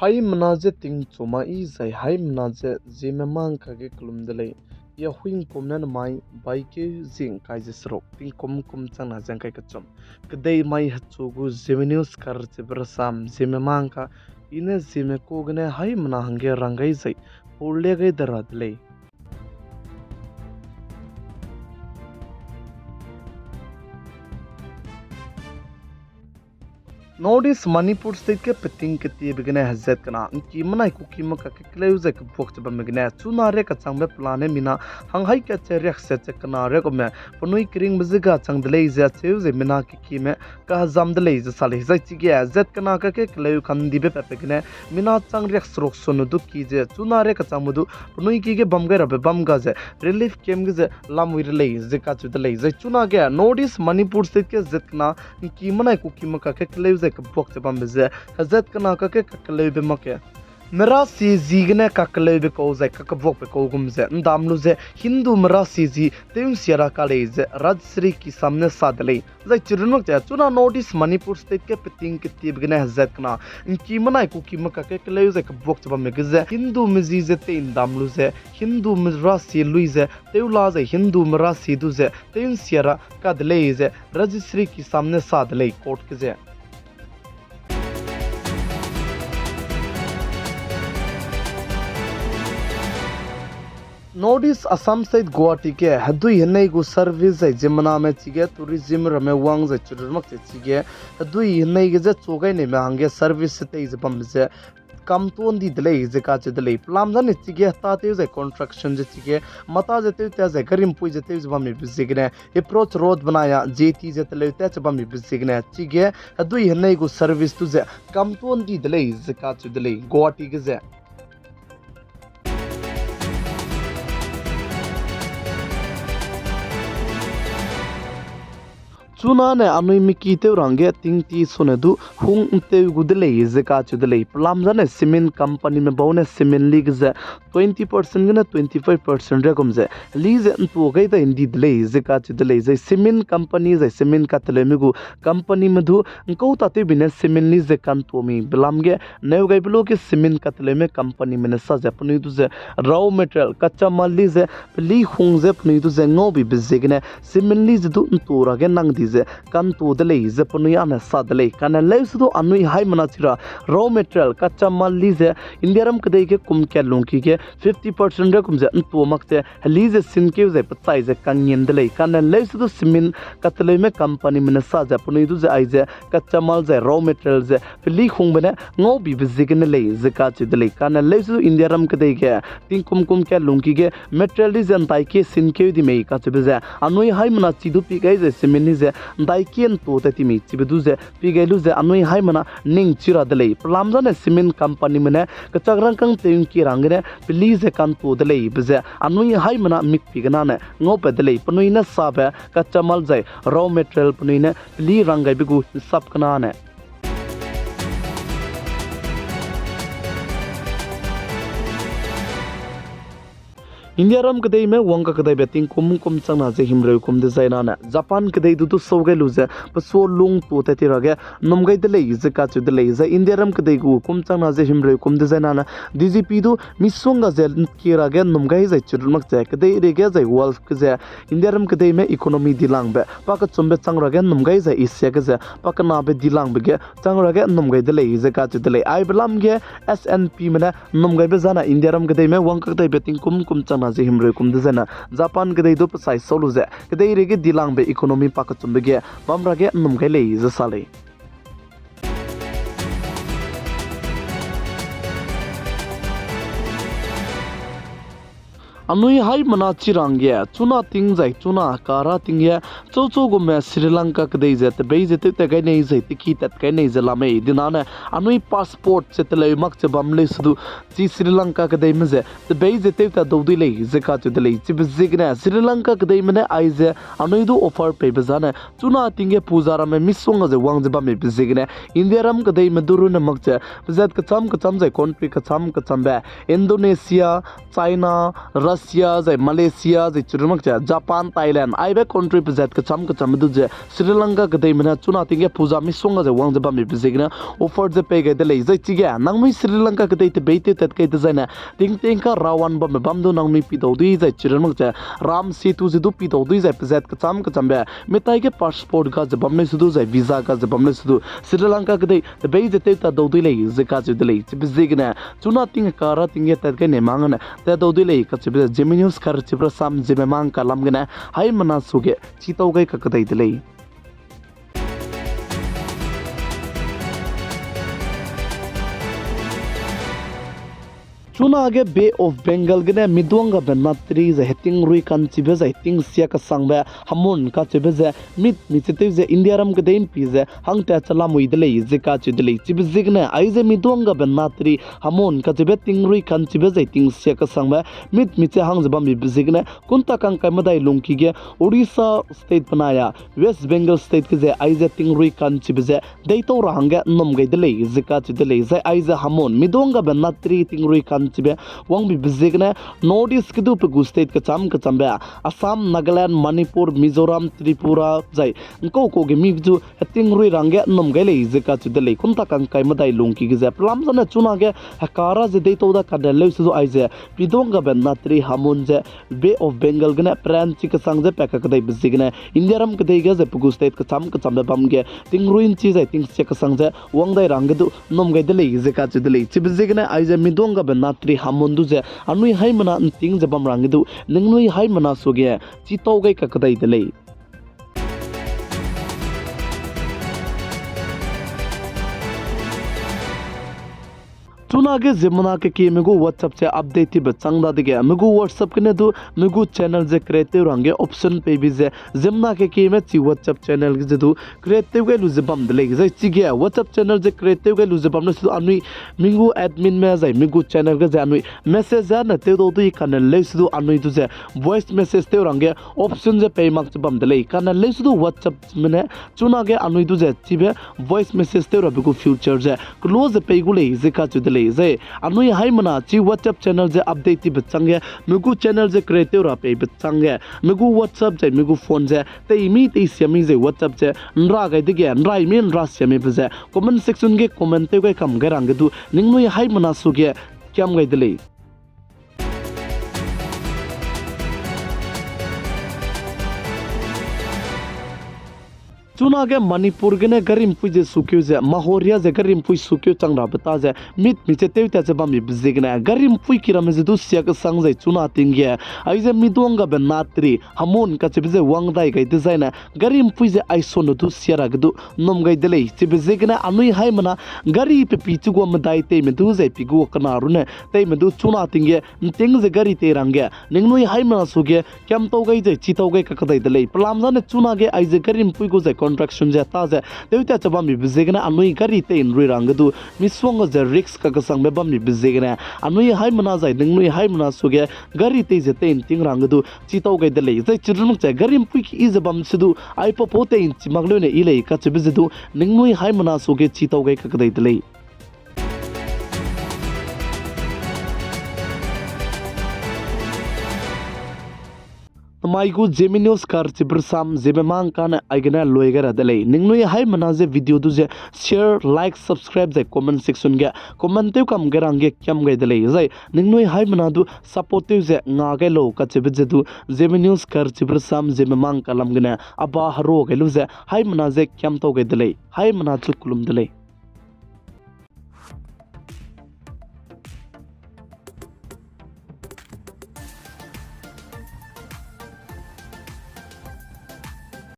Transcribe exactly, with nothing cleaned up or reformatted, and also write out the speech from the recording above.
Haimena ze tingchu mai zai haimena ze Zeme mangka ge kelum de lei. Ya huingkum ne namai baikeu zingkai ze seruk tingkum kum changna ze ngkai kechum. Kedei mai hechu gu Zeme News karchibe rasam Zeme mangka, i ne Zeme ku gene haimena hangge rang gai zai pau le gai de ra de lei. North East Manipur State ge peting ketiebe gene hezat kena, ngki menai kuki meka kekeleu ze kebuak che bambe gene, chuna ria kachangbe pelane mina, hanghai kat che riakset che kena riagume, penui keringbe ze ga chang de lei ze acheu ze mina kekime, kahezam de lei ze sa lei. Zai chige, hezat kena kake keleu kandibe patbe gene, mina chang riak seruk sunu du ki ze, chuna ria kachangbe du, penui ki ge bam gai rabe bam ga ze, relief camp ge ze lamui re lei ze kacheu de lei. Zai chuna ge, North East Manipur State ge hezat kena, ngki menai kuki meka kekeleu ze kebuak che bambe ze, hezat kena kake kakeleube mak ge, merasie zi gene kakeleube kau zai kakebuakbe kau gum ze, ndam lu ze, Hindume rasie zi, tew nsia ra ka lei ze, Rajshri Kisam ne sa de lei. Zai chirun mak ze, chuna North East Manipur State ge peting ketiebe gene hezat kena, ngki menai kuki meka kekeleu ze kebuak che bambe ge ze, Hindume zi ze tei ndam lu ze, Hindume rasie lui ze, tew la zai Hindume rasie du ze, tew nsia ra ka de lei ze, Rajshri Kisam ne sa de lei court ge ze. North East Assam State Guwahati ge hedui henei gu service zai ziemmename chige tourism ramme wang zai chirun mak ze chige hedui henei ge ze chu gai neime hangge service tei ze bambe ze kam tuan di de lei ze kacheu de lei. Pelam zane chige tatew zai construction ze chige mata ze tew ta zai garimpui ze tew ze bambe ziegene approach road benai a jetty ze teleu tat che bambe ziegene chige hedui henei gu service du ze kam tuan di de lei ze kacheu de lei Guwahati ge ze. Chuna ne anui miki tew rangge tingti sune du hung ntew gu de lei ze kacheu de lei. Pelam zane cement companyme bau ne cement li ge ze twenty percent gene twenty five percent riagum ze li ze ntua gai dai ndi de lei ze kacheu de lei. Zai cement company zai cement kateleume gu companyme du nkau tatewbe ne cement li ze kantua mi belam ge neu gaibe lu ge cement kateleume companyme ne sa ze penui du ze raw material, kacha mal li ze peli hung ze penui du ze ngaubibe ziegene cement li ze du ntua ra ge nang di ze kantua de lei ze penui âne sa de lei. Kane leuse du anui haimena chi ra raw material, kacha mal li ze Indiaram kedei ge kum kat lungki ge fifty percent riagum ze ntua mak ze heli ze sinkeu zai pechai ze kangngin de lei. Kane leuse du cement kateleume companyme ne sa ze penui du ze aize kacha mal zai raw material ze peli hungbe ne ngaubibe ziegene lei ze kacheu de lei. Kane leuse du Indiaram kedei ge tingkum kum kat lungki ge material li ze ndaikie sinkeu di mei kacheube ze anui haimena chi du pi gai zai cement li ze ndaikie ntua tat ti mei chibe du ze pi gai lu ze anui haimena ning chi ra de lei. Pelam zane cement companyme ne kechak rangkâng tew ngki rang gene peli ze kantua de lei be ze anui haimena mikpi gena ne ngaupat de lei. Penui ne sabe kacha mal zai raw material penui ne peli rang gaibe gu nsap kena ne Indiaram kedeime wang kakedaibe tingkum kum changna ze himreu kum dezaine Japan kedei du du sau gai lu ze pesuâ lung tu tat ti ra ge num gai de lei ze kacheu de lei. Zai Indiaram kedei gu kum changna ze himreu kum dezaine D G P du misongga ze kie ra ge num gai zai chirun mak ze kedeireige zai Gulf ge ze Indiaram kedeime economy dilangbe pakechumbe chang ra ge num gai zai Asia ge ze pakenabe dilangbe ge chang ra ge num gai de lei ze kacheu de lei. Aibe lam ge S and Pme ne num gaibe zane Indiaram kedeime wang kakedaibe tingkum kum changna ze himreu kum dezaine Japan kedei du pesai sau lu ze kedeireige dilangbe economy pakechumbe ge bam ra ge num gai lei ze sa lei. Anui haimena chi rangge chuna ting zai chuna kara ting ge chau chau gume Sri Lanka kedei ze tebei ze tewtat gai nei zai teki tat gai nei ze la mei dinane anui passport ze teleu mak ze bam lei se du chi Sri Lanka kedeime ze tebei ze tewtat dau dui lei ze kacheu de lei. Chibe ziegene Sri Lanka kedeime ne aize anui du offer peibe zane chuna ting ge puza ramme misongga ze wang ze bam meibe ziegene Indiaram kedeime du runne mak ze pezat kecham kecham zai country kecham kechambe Indonesia, China, Russia zai Malaysia zai chirun mak ze Japan, Thailand aibe country pezat kecham kechambe du ze Sri Lanka kedeime ne chuna ting ge puja misongga ze wang ze bambe ziegene offer ze pei gai de lei. Zai chige nangnui Sri Lanka kedei tebeitew tat kai dezaine tingtingka rawan bambe bam du nangnui pidau dui zai chirunmak ze ram setu ze du pidau dui zai pezat kecham kechambe mitai ge passport ga ze bam leu se du zai visa ga ze bam leu se du Sri Lanka kedei tebei ze tew tat dau dui lei ze kacheu de lei. Chibe ziegene chuna ting kara ting ge tat gai ne mang ne tat dau dui lei kacheube ze Zeme News karchibe rasam Zeme mang kalam gene haimena suge chitau gai kakedai de lei. Chunage Bay of Bengal gene miduanggabe natri ze hetingrui kanchibe zai tingsia kesangbe Hamon kacheube ze mit michetew ze India ram kedei mpi ze hangtat che lamui de lei ze kacheu de lei. Chibe ziegene aize miduanggabe natri Hamon kacheube tingrui kanchibe zai tingsia kesangbe mit miche hang ze bambe ziegene kunta kangkai medai lungki ge Orissa State benai a West Bengal State ge ze aize tingrui kanchibe ze deitau ra hangge nnum gai de lei ze kacheu de lei. Zai aize Hamon miduanggabe natri tingrui kanchibe wangbe ziegene North East ge du pe gu state kecham kechambe Assam, Nagaland, Manipur, Mizoram, Tripura zai ngkau kau ge mi zu hetingrui ra hangge nnum gai lei ze kacheu de lei. Kunta kangkai medai lungki ge ze pelam zane chunage hekara ze deitau da kane leu se du aize miduanggabe natri Hamon ze Bay of Bengal gene peranchi kesang ze pa kakedaibe ziegene India ram kedei ge zai pe gu state kecham kechambe bam ge tingrui nchi zai tingsia kesang ze wang dai ra hangge du nnum gai de lei ze kacheu de lei. Chibe ziegene aize miduanggabe natri Hamon du ze anui haimena nting ze bam ra hangge du ningnui haimena suge chitau gai kakedai de lei. Chunage ziemmena kekieme gu WhatsApp ze update tibe chang dadege mi gu WhatsApp gene du mi gu channel ze create tew ra hangge option peibe ze ziemmena kekieme chi WhatsApp channel ge ze du create tew gai lu ze bam de lei. Zai chige WhatsApp channel ze create tew gai lu ze bam ne su anui mi gu adminme zai mi gu channel ge ze anui message ze ne tew dau dui kane leu se du anui du ze voice message tew ra hangge option ze pei mak ze bam de lei. Kane leu se du WhatsAppme ne chunage anui du ze chibe voice message tew rabe gu feature ze close ze pei gu lei ze kacheu de lei. Zai anui haimena chi WhatsApp channel ze update tibe changge mi gu channel ze create tew ra peibe changge mi gu WhatsApp zai mi gu phone ze teimi teisiami ze WhatsApp ze nra gai dege nraimi nra siamibe ze comment section ge comment tew gai kam gai ra hangge du ningnui haimena suge kiam gai de lei. Chunage Manipur gene gari mpui ze sukeu ze Mahoria ze gari mpui sukeu chang rabe ta ze mit miche tewtat ze bambe ziegene gari mpui kiramme ze du sia kesang zai chuna ting ge aize miduanggabe natri Hamon kacheube ze wang dai gai dezaine gari mpui ze aisonne du sia ra ge du nnum gai de lei. Chibe ziegene anui haimena gari pepi chigua medai teime du zai pi gu kena rune teime du chuna ting ge nting ze gari tei ra hangge ningnui haimena suge kiamtau gai zai chitau gai kakedai de lei. Pelam zane chunage aize gari mpui gu zai construction ze ta ze tewtat ze bambe ziegene anui gari tei nrui ra hangge du misongga ze risk kakesangbe bambe ziegene anui haimena zai ningnui haimena suge gari tei ze tei nting ra hangge du chitau gai de lei. Zai chirunmak ze gari mpui keyi ze bam se du aipau pau tei nchi mak leune yi lei kacheube ze du ningnui haimena suge chitau gai kakedai de lei. Namai gu Zeme News karchibe rasam Zeme mang kane aigene lui gai ra de lei. Ningnui haimena ze video du ze share, like, subscribe zai comment section ge comment tew kam gai ra hangge kiam gai de lei. Zai ningnui haimena du support tew ze nga gai lau kacheube ze du Zeme News karchibe rasam Zeme mang kalam gene aba hero gai lu ze haimena ze kiamtau gai de lei. Haimena chu kelum de lei.